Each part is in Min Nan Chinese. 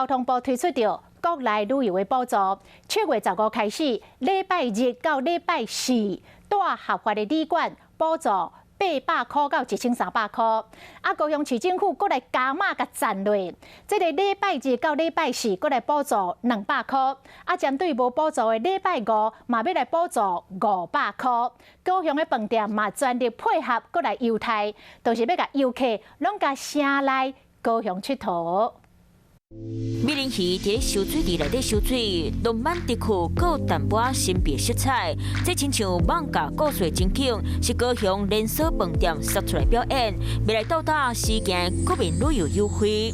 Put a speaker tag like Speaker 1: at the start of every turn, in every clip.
Speaker 1: 通部推出著國內旅遊的補助，7月15開始，禮拜日到禮拜四，蹛合法的旅館補助800箍到1300箍。啊，高雄市政府閣來加碼共贊落，這個禮拜日到禮拜四閣來補助200箍。啊，針對無補助的禮拜五，嘛欲來補助500箍。高雄的飯店嘛全力配合，閣來優待，就是欲共遊客攏共城內高雄𨑨迌。
Speaker 2: 美人魚佇咧游水池內底游水，浪漫的確閣有淡薄仔神秘色彩。這親像艋舺故事情景，是高雄連鎖飯店殺出來表演，欲來鬥膽施行國民旅遊優惠。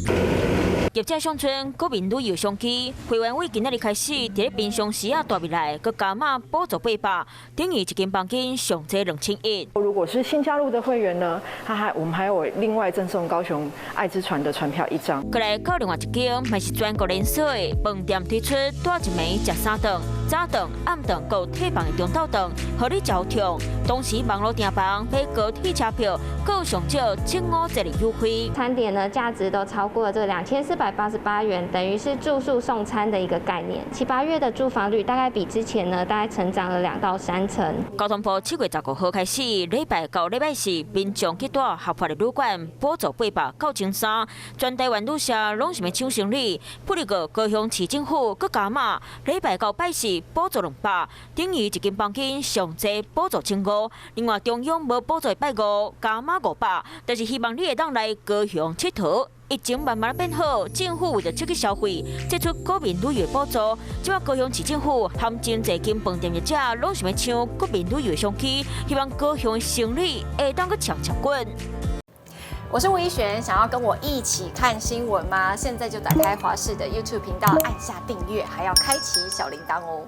Speaker 2: 業者上村國民旅遊商機，會員為今仔日開始，佇咧平常時啊蹛入來，閣加碼補助800，等於一間房間上濟2100。
Speaker 3: 如果是新加入的會員呢，他還我們還有另外贈送高雄愛之船的船票一張。
Speaker 2: 過來到另外一間，嘛是全國連鎖的飯店推出蹛一暝食三頓、早頓、暗頓、閣退房的中晝頓，予你食予暢。同時網路訂房買高鐵車票，閣有上少7五折的優惠。
Speaker 4: 餐點呢價值都超過了這個2488元，等於是住宿送餐的一個概念。七八月的住房率大概比之前呢，大概成長了2到3成。
Speaker 2: 交通部7月15號開始，禮拜到禮拜四，民眾去蹛合法的旅館補助800到1300，全台灣旅社攏是欲搶生意。不過高雄市政府閣加碼，禮拜到拜四補助200，等於一間房間上濟補助1500。另外中央無補助拜五加碼500，但是希望你會當來高雄𨑨迌。疫情慢慢變好，政府為著刺激消費，祭出國民旅遊補助。這擺高雄市政府含真濟間飯店業者攏想欲搶國民旅遊商機，希望高雄的生意會當閣搶搶滾。
Speaker 5: 我是吳怡璇，想要跟我一起看新聞嗎？現在就打開華視的 YouTube 頻道，按下訂閱，還要開啟小鈴鐺哦。